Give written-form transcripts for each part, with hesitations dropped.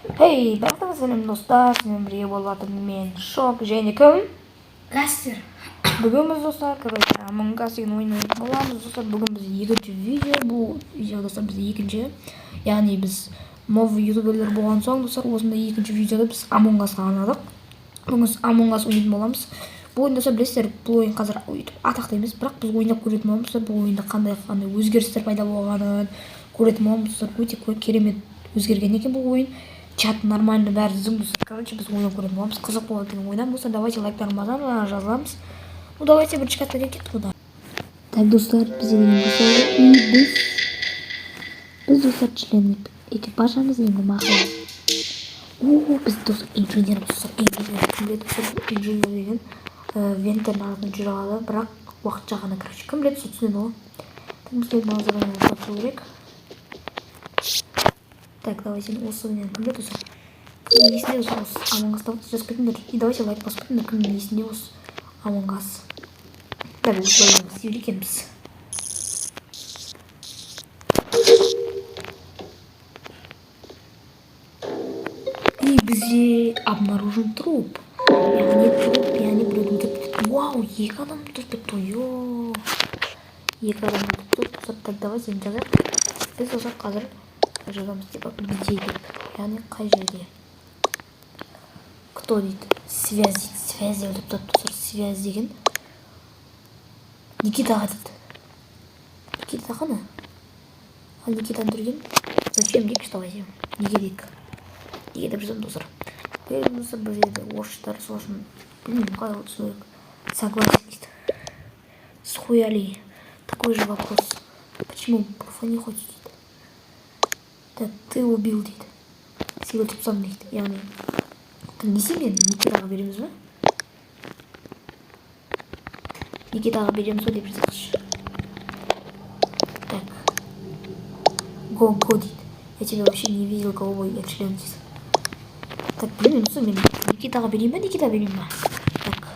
Hey, барлықтарыңызға сәлем, достар! Сіздермен бірге болатын мен, Шок, және кім? Гастер. Бүгін біз, достар, короче, Among Us деген ойын ойнайтын боламыз, достар. Бүгін біз екінші видео, бұл видео, достар, бізде екінші. Яғни біз новый ютуберлер болған соң, достар, осындай екінші видеода біз Among Us'қа арнадық. Бүгін біз Among Us ойнайтын боламыз. Бұл ойын, достар, білесіздер, бұл ойын қазір өйтіп атақты емес, бірақ біз ойнап көретін боламыз, достар. Бұл ойында қандай қандай өзгерістер пайда болғанын көретін боламыз, достар. Өте керемет өзгерген екен бұл ойын. Чат нормально, бәрі зың, достар. Короче, біз ойнап көретін боламыз. Қызық болады деген ойдамын, достар. Давайте лайктарын басамыз, жазыламыз. Ну, давайте бірінші картаға кеттік онда. Так, достар, бізде деген басталды. И біз, достар, член экипажамыз енді, мақұл. О, біз, достар, инженерміз, достар, инженер. Кім біледі, достар, бұл инженер деген венттердің артынан жүре алады, бірақ уақытша ғана, короче. Кім біледі, сол түсінеді ғой. Так, бізге мына задание тапсыру керек. Так, давайте осы кім біледі, достар? Кімнің есінде, достар, осы Among Us жазып кетіңдер. И давайте лайк басып кетіңдер, кімнің есінде осы Among Us. Так, осылай істей екенбіз. И бізде обнаружен труп. Яғни труп, яғни біреуді өлтіріп кетті. Вау, екі адам өлтіріп кетті. Йо. Екі адам өлтіріп кетті. Достар, так, давайте енді жазайық. Біз, достар, қазір жазамыз, типа, где деп. Яғни қай жерде. Кто дейді? Связь дейді. Связь деп өлтіріп тастады, достар. Связь деген. Никитаға дейді. Никита қана? Ал Никитаны өлтірген? Зачем дейікші, давайте. Неге дейік? Неге деп жазамын, достар. Білмеймін, достар, бұл жерде орысшалар, сол үшін білмеймін, қалай түсіну керек. Согласен дейді. Схуяли? Такой же вопрос. Почему профа не хочет дейді. Так, ты убил дейді. Сен өлтіріп тастадың дейді. Яғни не істеймін енді? Никитаға береміз ба? Никитаға береміз ба деп жазайықшы. Так. Го, го дейді. Я тебя вообще не видел, голубой, я член дейді. Так, білмеймін, достар, мен Никитаға берейін ба, Никита берейін ба? Так.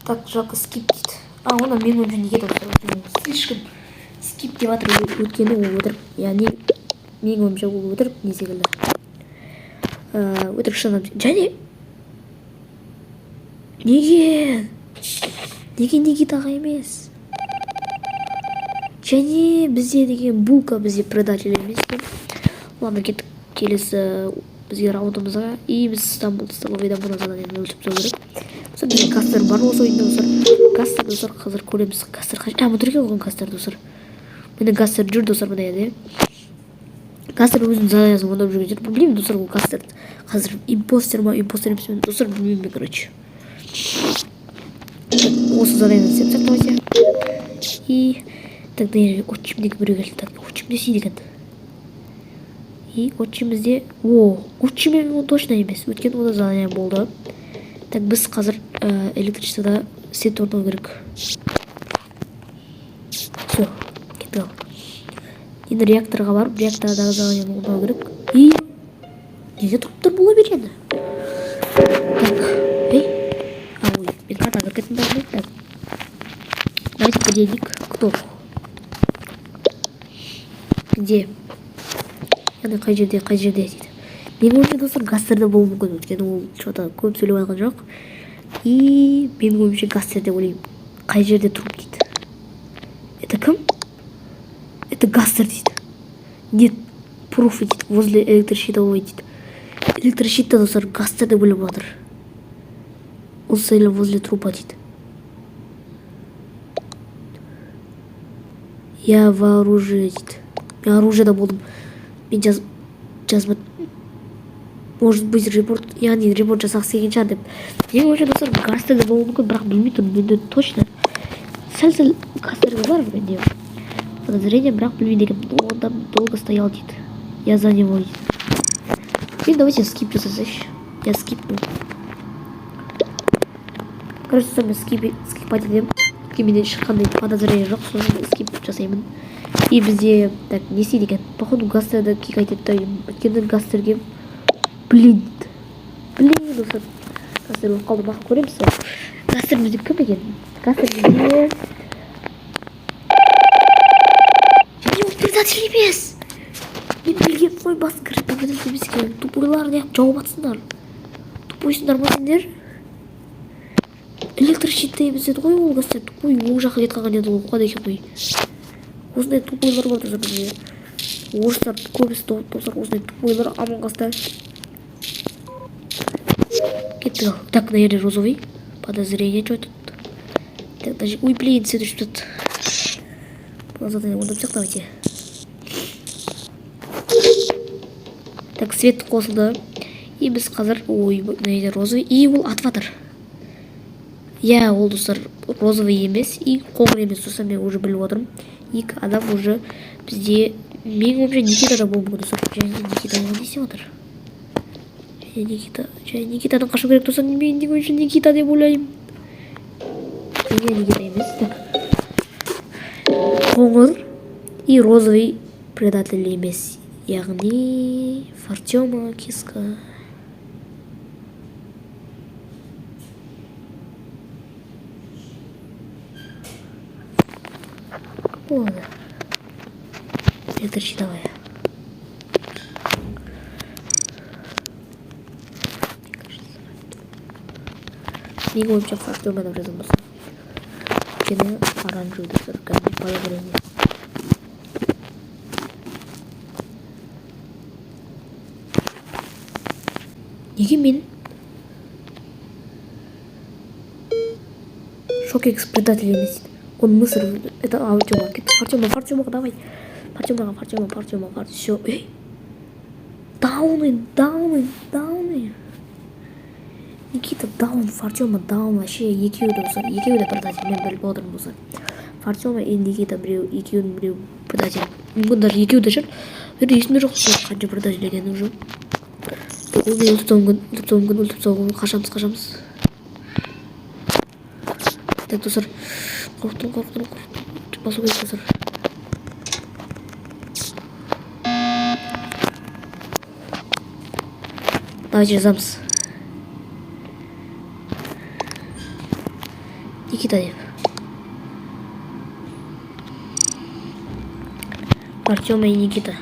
Так, жалко, скип дейді. А, онда менің ойымша Никита, достар, өйткені ол слишком скип деп жатыр, өйткені ол өтірік. Яғни менің ойымша ол өтірік не секілді. Өтірік шын және неге? Неге Никитаға емес? Және бізде деген Булка бізде предатель емес екен. Ладно, кеттік келесі бізге раундымызға. И біз Стамбул столовыйдан бұны заданиені өлтіріп тастау керек. Достар, бізде кастер бар осы ойында, достар. Кастер, достар, қазір көреміз. Кастер қай? А, мына екен ғой кастер, достар. Міне, кастер жүр, достар, мына жерде. Кастер өзінің заданиясын орындап жүрген шығар. Білмеймін, достар, ол кастер қазір импостер ма, импостер емес пе, достар, білмеймін мен, короче. Так, осы заданиені істеп тастайық, давайте. И так, мына жерге отчим деген біреу келді. Так, отчим не істейді екен? И отчим бізде, о, отчим ол точно емес, өйткені онда задание болды. Так, біз қазір электричествода свет орнау керек. Все, кеттік ал. Енді реакторға барып, реактордағы заданиені орындау керек. И неге труптар бола береді? Так, ей, а, ой, мен картаға кіріп кеттім бәріне. Так, давайте поделик. Кто? Где? Яғни қай жерде, қай жерде дейді. Менің ойымша, достар, гастерде болуы мүмкін, өйткені ол что-то көп сөйлеп жатқан жоқ. И менің ойымша гастер деп ойлаймын. Қай жерде труп дейді. Это кім? Это гастер дейді. Нет, пруфы дейді. Возле электрощитовой дейді. Электрощитта, достар, гастер деп ойлап жатыр. Он стоял возле трупа дейді. Я в оружие дейді. Мен оружиеда болдым. Мен жазба, может быть, репорт, яғни репорт жасағысы келген шығар деп. Менің ойымша, достар, гастерде болуы мүмкін, бірақ білмей тұрмын. Менде точно сәл сәл гастерге бар менде подозрение, бірақ білмейді екенмін. Он там долго стоял дейді. Я за него дейді. Блин, давайте скип жасасайшы. Я скипну. Короче, достар, мен скипать етемін. Өйткені менде ешқандай подозрение жоқ, сосын скип жасаймын. И бізде, так, не істейді екен? Походу, гастерді кикать етті. Өйткені гастерге, блин. Блин, достар. Гастер өліп қалды, бақып көреміз. Гастер бізде кім екен? Гастер бізде. Және ол предатель емес. Мен білгенмін. Ғой басын кіріп предатель емес екен. Тупойлар, неғып жауып атсыңдар? Тупойсыңдар ма сендер? Электрощитте емес еді ғой ол кісі. Тупой оң жаққа кетіп қалған еді ғой, қуады екен ғой. Осындай тупойлар бар, достар, бізде. Орыстар көбісі, достар, осындай тупойлар Амонг Аста. Кеттік ал. Так, мына жерде розовый. Подозрение, что тут? Так, даже. Ой, блин, свет өшіп тұр. Бұл задание орындап тастайық, давайте. Так, свет қосылды. И біз қазір, ой, мына жерде розовый. И ол атып жатыр. Иә, ол, достар, розовый емес и қоңыр емес, достар, мен уже біліп отырмын. Екі адам уже бізде, менің ойымша, Никита да болуы мүмкін, достар. Және Никита оған не істеп жатыр? Және Никита, және Никитадан қашу керек, достар. Менің ойымша, Никита деп ойлаймын. Неге Никита емес? Так. Қоңыр и розовый предатель емес. Яғни Фартема, Киска. Кім болады? Электрощитовая. Менің ойымша, Фартема деп жазамыз. Өйткені оранжевый, достар, кәдімгі подозрение. Неге мен Шокекс предатель емес дейді. Он мусор, это Артема. Артема, Артемаға давай. Артемаға, Артема, Артема, все. Эй! Дауны, дауны, дауны. Никита даун, Фартема даун, вообще екеуі де, достар, екеуі де предатель, мен біліп отырмын, достар. Фартема и Никита біреу, екеуінің біреу предатель. Мүмкін, даже екеуі де шығар. Енді есімде жоқ, достар, қанша предатель екені уже. Ол мені өлтіріп тастауы мүмкін, өлтіріп тастауы мүмкін, өлтіріп тастауы мүмкін. Қашамыз, қашамыз. Так, достар, қорықтым, қорықтым, қорықтым. Басу керек, достар. Давайте жазамыз. Никита деп. Артема и Никита.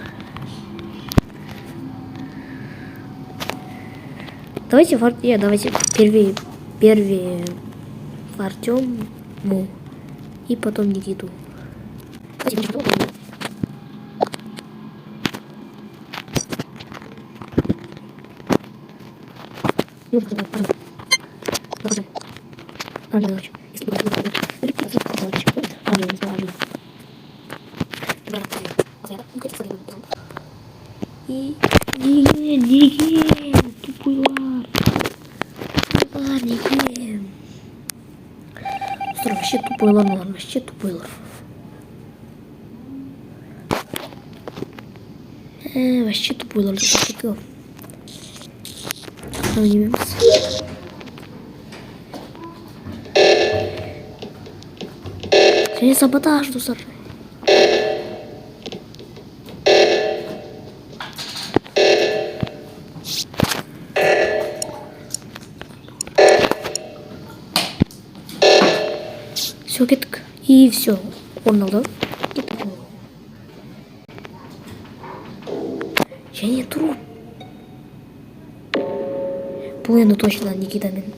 Давайте, давайте первый Артему и потом Никиту. Давайте, И неге, неге, тупойлар, тупойлар, неге? Достар, вообще тупойлар мыналар, вообще тупойлар. Вообще тупойлар, достар, ойнаймыз. Және саботаж, достар. Все, кеттік. И все, орын алды. Кеттік. Және труп. Бұл енді точно Никитамен.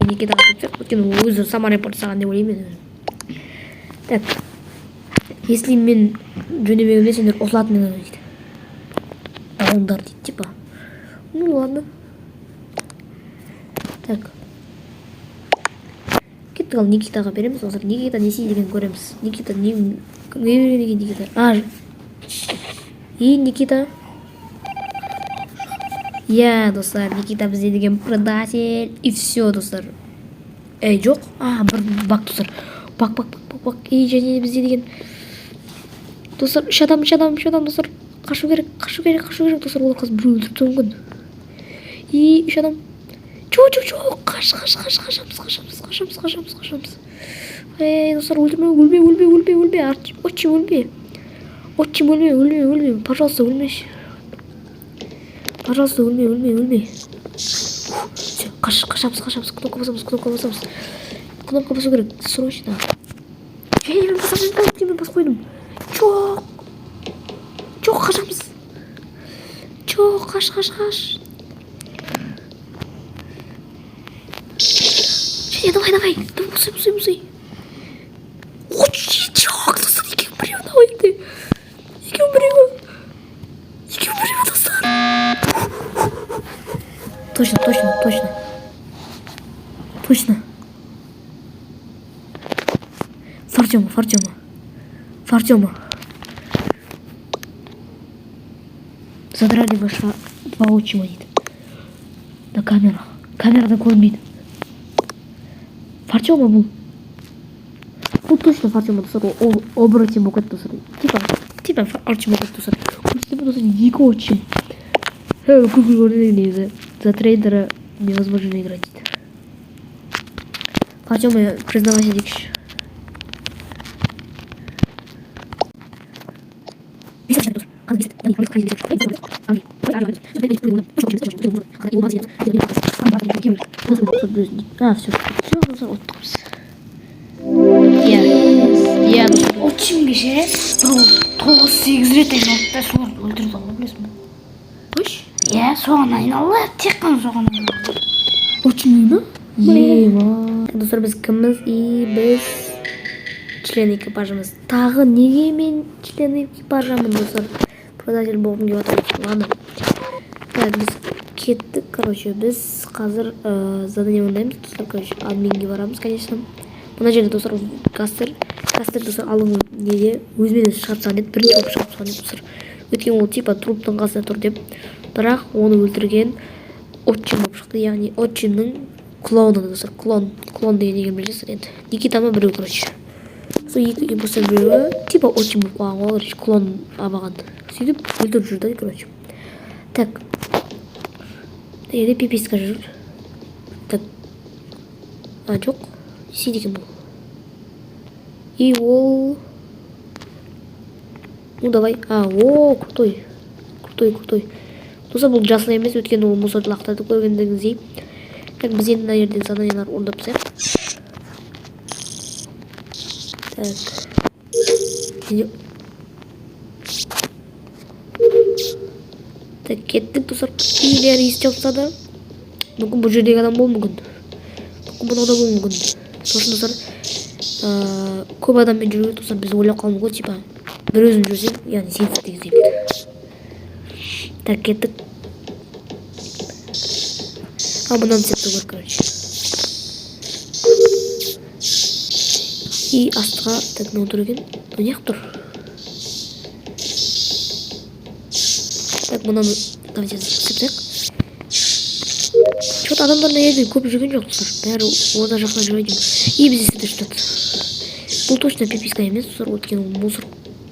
Никита өйткені ол өзі саморепорт жасаған деп ойлаймын мен. Так, если мен жөндемегенде, сендер ұтылатын едіңдер дейді. Даундар дейді, типа. Ну ладно. Так. Кеттік ал, Никитаға береміз. Қазір Никита не істейді екенін көреміз. Никита не кімге берген екен, Никита? А, и Никита. Иә, достар, Никита бізде деген предатель. И все, достар. Ей, жоқ. А, бір баг, достар. Баг, баг, баг, баг, баг. И және бізде деген, достар, үш адам, үш адам, үш адам, достар. Қашу керек, қашу керек, қашу керек, достар. Олар қазір біреу өлтіріп тастауы мүмкін. И үш адам. Чо, чо, чо, қаш, қаш, қаш, қашамыз, қашамыз, қашамыз, қашамыз, қашамыз. Ей, достар, өлтірме, өлме, өлме, өлме, өлме, отчим, өлме. Отчим, өлме, өлме, өлме, пожалуйста, өлмеші. Пожалуйста, өлме, өлме, өлме. Все, қаш, қашамыз, қашамыз, кнопка басамыз, кнопка басамыз. Кнопка басу керек, срочно. Ей, мен басамын, мен басып қойдым. Жоқ. Жоқ, қашамыз. Жоқ, қаш, қаш, қаш. Және, давай, давай, давай, босай, босай, босай. Жоқ, достар, екеуі біреуі мынау енді. Екеуі біреуі. Екеуі біреуі, достар. Точно, точно, точно. Точно. Фартема, Фартема. Фартема. Задрали ваша два отчима дейді. На камерах. Камерада көрінбейді. Фартема бұл. Бұл точно Фартема, достар. Ол оборотень болып кетті, достар. Типа отчим болып кетті, достар. Көрсетемін, достар, екі отчим. Көп көрінеді негізі. За трейдера невозможно играть дейді. Фартема, признавайся дейікші. А, все, все, достар, ұттық біз. Иә, иә, достар. Отчим кеше бір 9-8 рет айналды да, соларды өлтірді ғой, білесің бе? Қойшы. Иә, соған айналды, тек қана соған айналды. Отчим ма? Ева. Достар, біз кімміз? И біз член экипажымыз. Тағы неге мен член экипажамын, достар? Предатель болғым келіп отыр. Ладно. Так, біз кеттік, короче, біз қазір задание орындаймыз, достар, короче, админге барамыз, конечно. Мына жерде, достар, гастер, гастер, достар, алдыңғы неде өзімен өзі шығарып тастаған еді, бірінші болып шығарып тастаған еді, достар. Өйткені ол типа труптың қасында тұр деп. Бірақ оны өлтірген отчим болып шықты, яғни отчимнің клоны, достар, клон, клон деген деген білесіздер енді. Никита ма біреу, короче. Сол екі импостер біреуі типа отчим болып қалған ғой, короче, клон алған. Сөйтіп өлтіріп жүр да, короче. Так. Енді пиписка жүр. Так. А, жоқ. Не істейді екен бұл? И ол... Ну, давай. А, о, крутой. Крутой, крутой. Достар, бұл жасыл емес, өйткені ол мусорды лақтырды көргендеріңіздей. Так, біз енді мына жерден заданиялар орындап тастайық. Так. Так, кеттік, достар. Үйлер есік жауып тастады. Мүмкін бұл жердегі адам болуы мүмкін. Мүмкін мынау да болуы мүмкін. Сосын, достар, көп адаммен жүру керек, достар, біз ойлап қалуымыз ғой, типа бір өзің жүрсең, яғни сенсіз деген секілді. Так, кеттік. А, мынаны істеп тұру керек, короче. И астыға, так, мынау тұр екен. Мынау неғып тұр? Так, мынаны давайте істеп тастайық. Чё-то адамдар мына жерде көп жүрген жоқ, достар. Бәрі орда жақта жүр деймін. И бізде свет өшіп жатыр. Бұл точно пиписка емес, достар, өйткені ол мусор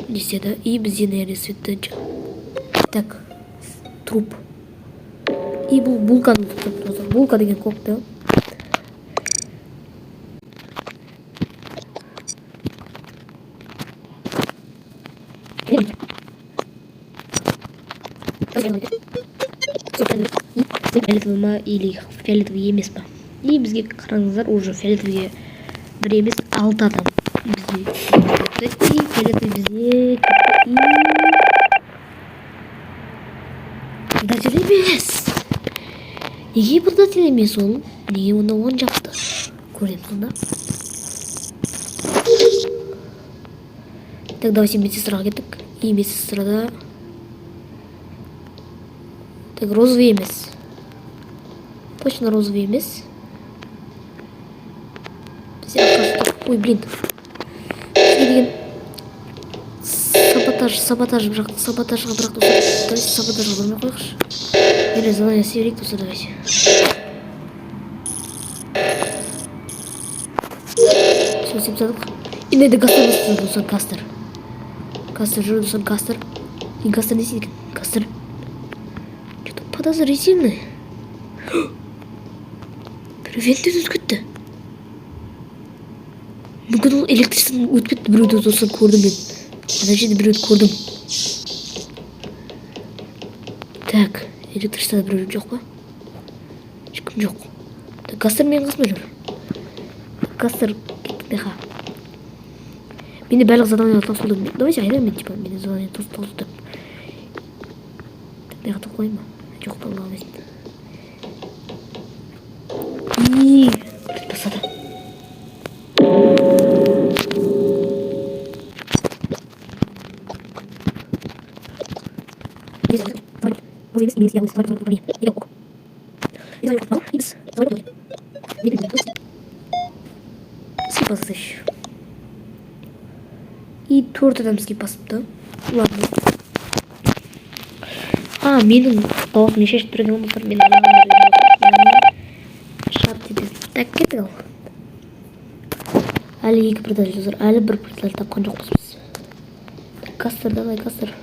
не істеді. И бізде мына жерде светті. Так, труп. И бұл булканы тұтып, достар. Булка деген көкті. Фиолетовый ма или фиолетовый емес па? И бізге қараңыздар, уже фиолетовыйге бір емес, 6 адам бізге. И фиолетовый бізде и предатель емес. Неге предатель емес ол? Неге онда он жапты? Көреміз сонда. Так, давайте медсестраға кеттік. И медсестрада... Так, розовый емес. Точно розовый емес. Бізде арқасы. Ой, блин. Бізге деген саботаж, саботаж, бірақ саботажға, бірақ, достар, давайте саботажға бармай қояйықшы. Или задание істей берейік, достар, давайте. Все, істеп тастадық. И мына жерде гастер басты, достар, гастер. Гастер жүр, достар, гастер. И гастер не істейді екен? Гастер. Что-то подозрительный. Біреу венттен өтіп кетті. Мүмкін, ол электричестводан өтіп кетті. Біреуді, достар, көрдім мен. Ана жерде біреуді көрдім. Так, электричествода біреу жоқ па? Ешкім жоқ. Так, Гастер менің қасымда жүр. Гастер, кеттік меха. Менде барлық задание таусылды. Давайте айтайын мен, типа, менде задание таусылды деп. Так, меха қояйын ба? Жоқ, бола алмайсың. И тастады. Скип басты еще. И төрт адам скип басыпты. Ладно. А, менің дауысым неше тұр екен, достар? Мен шығады дейді. Так, кеттік ал. Әлі екі предатель, достар. Әлі бір предатель тапқан жоқпыз біз. Так, Кастер, давай, Кастер.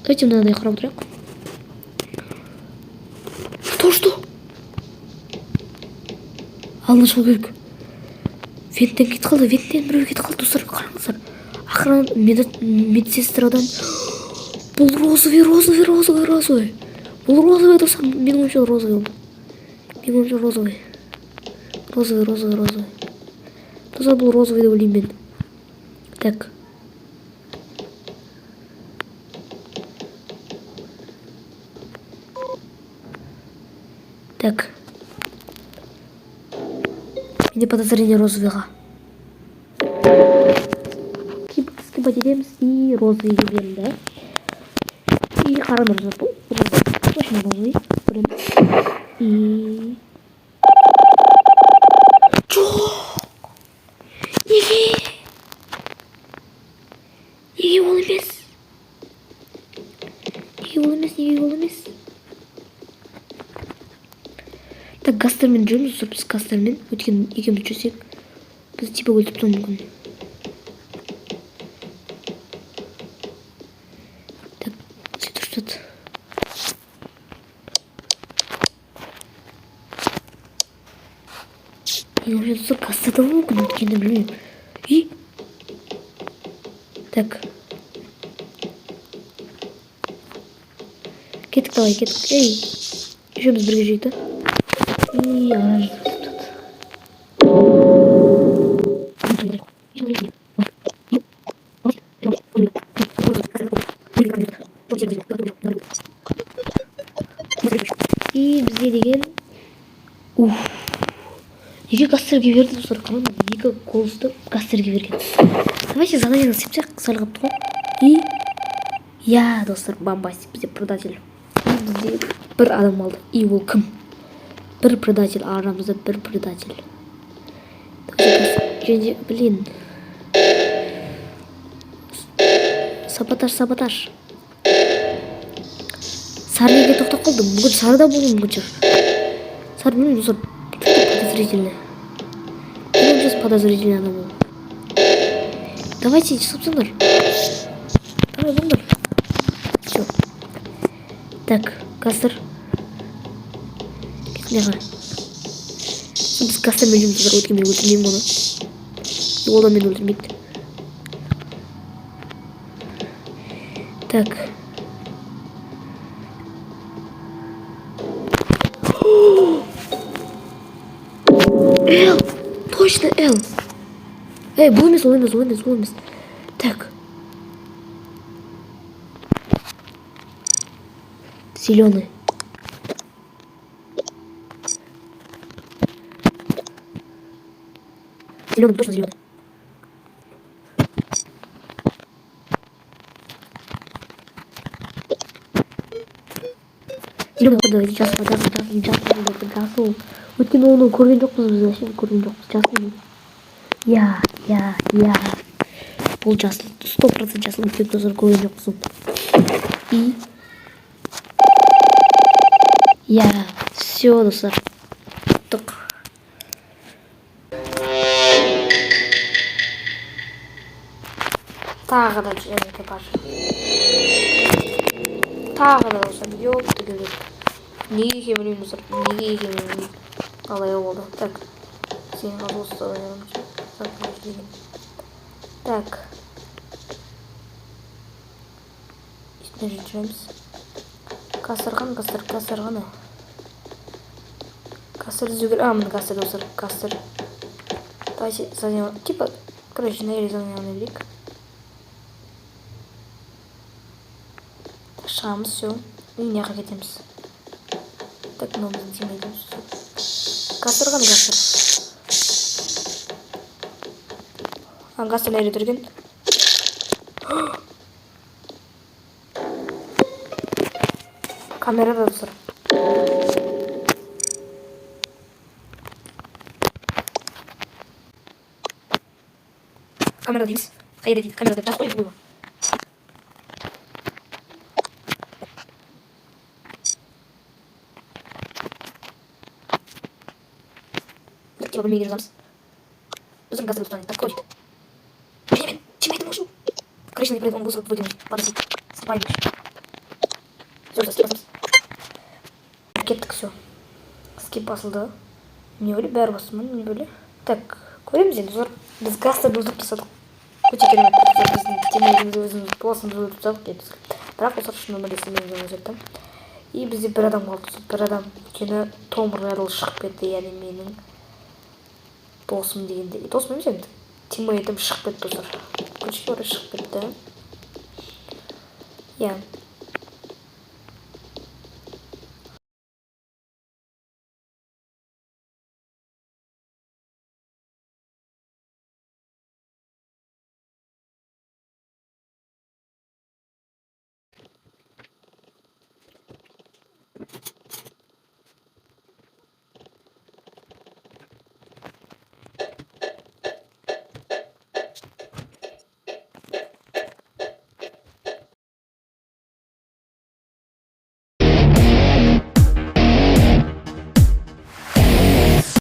Давайте мынадай қарап отырайық. Что, что? Алдына шығу керек. Венттен кетіп қалды, венттен біреу кетіп қалды, достар, қараңыздар. Охрана, медсестрадан. Бұл розовый, розовый, розовый, розовый. Бұл розовый, достар, менің ойымша, розовый бұл. Менің ойымша, розовый. Розовый, розовый, розовый. Достар, бұл розовый деп ойлаймын мен. Так. Так. Менде подозрение розовыйға. Скипать етеміз, и розовыйге берілді. И қараңдар, достар, бұл розовый. Точно розовый. Көреміз. И жоқ! Неге? Неге ол емес? Неге ол емес? Неге ол емес? Так, Гастермен жүреміз, достар, біз Гастермен. Өйткені екеуміз жүрсек, біз типа өлтіріп тастауы мүмкін. Так, сөйтіп тұрады. Менің ойымша, достар, Гастерда болуы мүмкін, өйткені білмеймін. И так. Кеттік, давай, кеттік. Ей, үшеуміз бірге жүрейік та. И ана жерде тұрады. И бізде деген, уф, неге Гастерге берді, достар? Қараңдар, екі голосты Гастерге берген. Давайте задание істеп тастайық, сәл қалыпты ғой. И иә, достар, бомбастик, бізде предатель. И бізде бір адам алды. И ол кім? Бір предатель арамызда, бір предатель. Және, блин, саботаж, саботаж. Сары неге тоқтап қалды? Мүмкін, сары да болуы мүмкін шығар. Сары, білмеймін, достар, подозрительный. Менің ойымша, подозрительный адам ол. Давайте, жасап тастаңдар. Давай, болыңдар. Все. Так, Гастер. Кет. Біз Гастермен жүрміз, достар, өйткені мен өлтірмеймін оны. И ол да мені өлтірмейді. Так. Эл! Точно Эл! Эй, бұл емес, ол емес, ол емес, ол емес. Так. Зеленый. Зеленый, точно зеленый. Зеленый, давайте, жасыл, жасыл, жасыл, жасыл, жасыл. Өйткені оны көрген жоқпыз біз, вообще көрген жоқпыз. Жасыл. Иә, иә, иә. Бұл жасыл, 100% жасыл, өйткені, достар, көрген жоқпыз. И иә, все, достар. Ұттық. Тағы да және экипаж. Тағы да, достар, ёпты келеді. Неге екенін білмеймін, достар. Неге екенін білмеймін. Қалай болды? Так, сен қазір осы деген. Так. Үстіне жүреміз. Кассир қана, кассир, кассир қана. Кассир іздеу керек. А, міне кассир, достар, кассир. Давайте задание, типа, короче, на задание берейік. Шығамыз, все. И мына жаққа кетеміз. Так, мынау біздің тиммейтіміз. Кассир қана, кассир. А, кассир мына жерде тұр екен. Камерада, достар. Камера дейміз. Қай жерде дейді? Камера деп жазып қойып қойма. Типа бөлмеге жазамыз. Біздің кассир ұстайды. Так, кто дейді? Блин, тиммейтім ушел. Короче, не он мусор выкинуть. Ладно, скип. Скипаем. Все, все, скип басамыз. Кеттік, все. Скип басылды. Не бөле, бәрі басты ма? Не бөле? Так, көреміз енді, достар. Біз кассирді өлтіріп тастадық. Өте керемет. Достар, біздің тиммейтімізді өзіміз досымызды өлтіріп тастадық деп. Бірақ достар, шын өмірде сенбейміз оны өлтірді. И бізде бір адам қалды, достар. Бір адам. Өйткені Том Реддл шығып кетті, яғни менің досым дегенде. Досым емес енді. Тиммейтім шығып кетті, достар. Өкінішке орай шығып кетті. Иә.